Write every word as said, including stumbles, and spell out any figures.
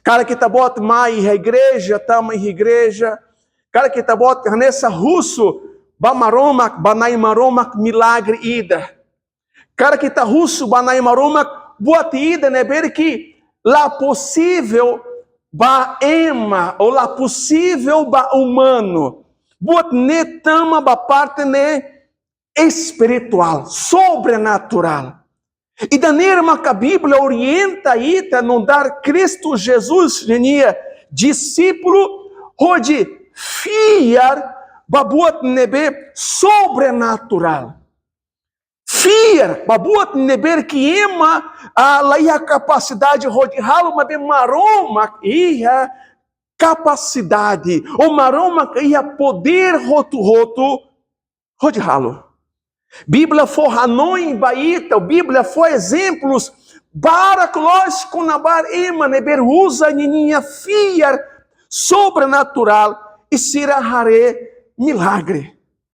Karik ita-boot mai iha igreja, tama iha igreja, karik ita-boot hanesan husu ba Maromak, ba Na'i Maromak milagre ida. Karik ita husu ba Na'i Maromak buat ida ne'ebé ke la posivel ba ema, ou la posivel ba umanu. Buat ne'e tama ba parte ne'e espirituál, sobrenaturál. Ida-ne'e maka Bíblia orienta ita nu'udar Kristu Jesus ninia dixípulu hodi fiar ba buat ne'ebé sobrenaturál. Fiar ba buat ne'ebé ke ema, ah, la iha kapasidade hodi halo, maibé Maromak iha kapasidade, ou Maromak iha podér hotu-hotu hodi halo. Bíblia fó hanoin ba ita, Bíblia fó ezemplus barak loos kona-ba ema ne'ebé uza ninia fiar sobrenaturál i sira haree milagre.